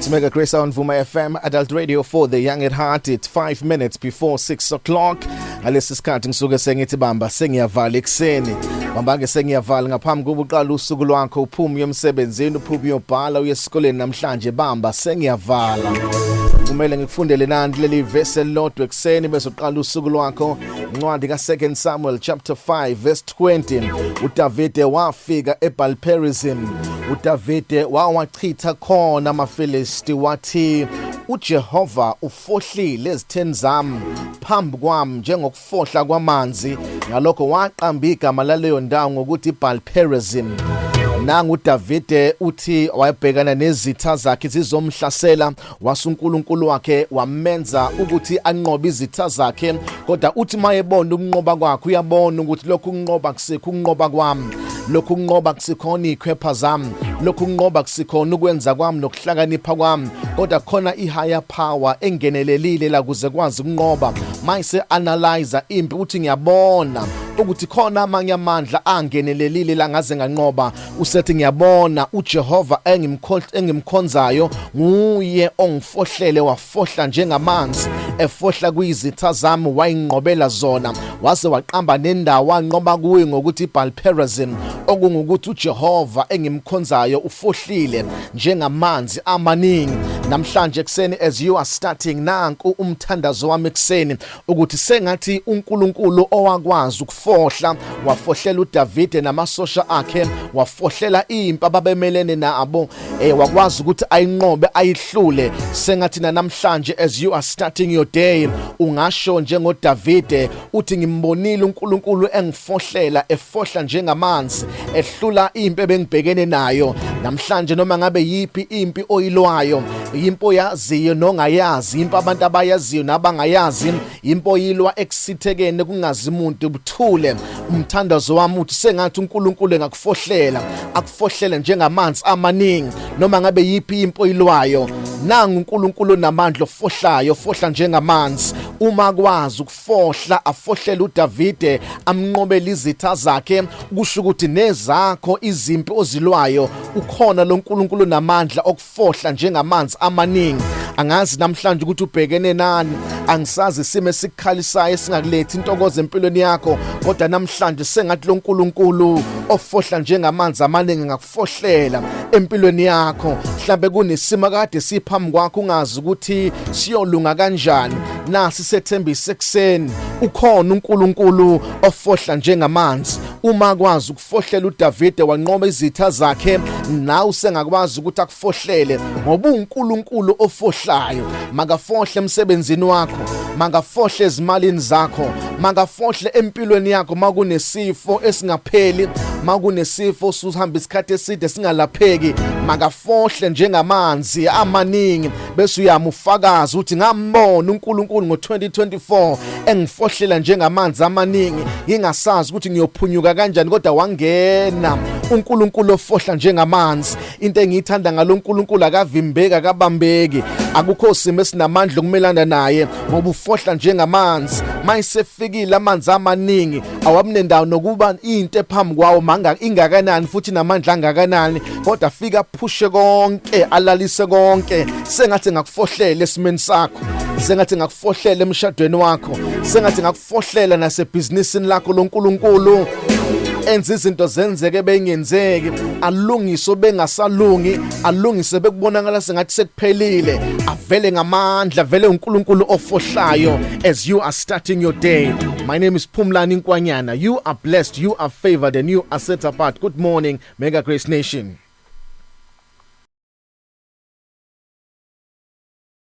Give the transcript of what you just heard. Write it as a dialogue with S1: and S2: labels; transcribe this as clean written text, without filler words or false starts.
S1: It's Mega Grace on Vuma FM, Adult Radio for the Young at Heart. It's 5 minutes before 6 o'clock. Ngalesi sikhathi ngisuke sengithi bamba sengiyavala ekuseni. Bamba ke sengiyavala ngaphambi kokuba uqala usuku lwakho, uphume uye emsebenzini, uphume uyobhala, uye esikoleni namhlanje, bamba sengiyavala. Kumele ngikufundele nanti leli verse elilodwa ekuseni bese uqala usuku lwakho. Incwadi ka-2 Samuel chapter 5 verse 20. UDavide wafika eBalperizim. UDavide wawachitha khona amaFilisti, wathi, uJehova ufohlile ezitheni zami phambi kwami njengokufohla kwamanzi. Ngalokho waqamba igama laleyo ndawo ngokuthi iBalperizim. Nangu uDavide uthi wayebhekana nezitha zakhe zizomhlasela, wase uNkulunkulu wakhe wamenza ukuthi anqobe izitha zakhe, kodwa uthi mayebona ukunqoba kwakhe, uyabona ukuthi lokhu kunqoba kusikho ukunqoba kwami, lokhu kunqoba kusikhona ikhwepha zami, lokhu kunqoba kusikhona ukwenza kwami nokuhlakanipha kwami, kodwa khona i-higher power engenelelile la kuze kwazi ukunqoba. Mayise analyzer impi, uthi ngiyabona ukuthi khona amanye amandla angenelelile la ngaze nganqoba. Usethi ngiyabona uJehova engimkhonzayo nguye ongifohlele, wafohla njengamanzi efohla kwizitha zami, wayinqobela zona, waze waqamba nendawo wanqoba kuyo ngokuthi iBalperazim, okungukuthi uJehova engimkhonzayo ufohlile njengamanzi amaningi. Namhlanje ekuseni, as you are starting, nanku umthandazo wami ekuseni, ukuthi sengathi uNkulunkulu owakwazi ukufohla, wafohlela uDavide namasosha akhe, wafohlela impi ababemelene nabo, wakwazi ukuthi ayinqobe, ayihlule, sengathi namhlanje, as you are starting your day, ungasho njengoDavide uthi, ngimbonile uNkulunkulu engifohlela, efohla njengamanzi, ehlula impi ebengibhekene nayo namhlanje. Noma ngabe yipi impi oyilwayo, impi oyaziyo nongayazi, impi abantu abayaziyo nabangayazi, impi oyilwa ekusithekeni kungazi umuntu, buthule, umthandazo wami uthi sengathi uNkulunkulu engakufohlela, akufohlele njengamanzi amaningi, noma ngabe yipi impi oyilwayo. Nangu uNkulunkulu onamandla ofohlayo, ofohla njengamanzi. Uma kwazi ukufohla, afohlela uDavide, amnqobele izitha zakhe, kusho ukuthi nezakho izimpi ozilwayo ukhona lo nkulunkulu namandla okufohla njengamanzi amaningi. Angazi namhlanje ukuthi ubhekene nani, angisazi isimo esikukhalisayo esingakulethi intokozo empilweni yakho, kodwa namhlanje sengathi lo nkulunkulu ofohla njengamanzi amaningi ngakufohlela empilweni yakho. Mhlambe kunesimo kade siphambi kwakho, ungazi ukuthi siyolunga kanjani. Nasi sethembise ekuseni, ukhona uNkulunkulu ofohla njengamanzi. Uma kwazi ukufohlela uDavide wanqoba izitha zakhe, nawe usengakwazi ukuthi akufohlele, ngoba uNkulunkulu ofohlayo. Makafohle emsebenzini wakho, makafohle ezimalini zakho, makafohle empilweni yakho. Makunesifo esingapheli, makunesifo osuhamba isikhathi eside singalapheki, makafohle njengamanzi amaningi, bese uyamufakaza ukuthi ngambona uNkulunkulu ngo-2024 engifohlela njengamanzi amaningi, ngingasazi ukuthi ngiyophunyuka kanjani, kodwa wangena uNkulunkulu ofohla njengamanzi. Into engiyithanda ngalo nkulunkulu, akavimbeki, akabambeki, akukho simo esinamandla okumelana naye, ngoba ufohla njengamanzi. Mayisefikile amanzi amaningi, awabunendawo nokuba into ephambi kwawo manga ingakanani futhi namandla angakanani, kodwa afika aphushe konke, alalise konke. Sengathi ngakufohlela esimeni sakho, sengathi ngakufohlela emshadweni wakho, sengathi ngakufohlela nasebhizinisini lakho loNkulunkulu, enza izinto zenzeke bengenzeki, alungise bengasalungi, alungise bekubonakala sengathi sekuphelile, avele ngamandla, vele uNkulunkulu ofohlayo. As you are starting your day, my name is Phumlani Nkwanyana. You are blessed, you are favored and you are set apart. Good morning, Mega Grace Nation.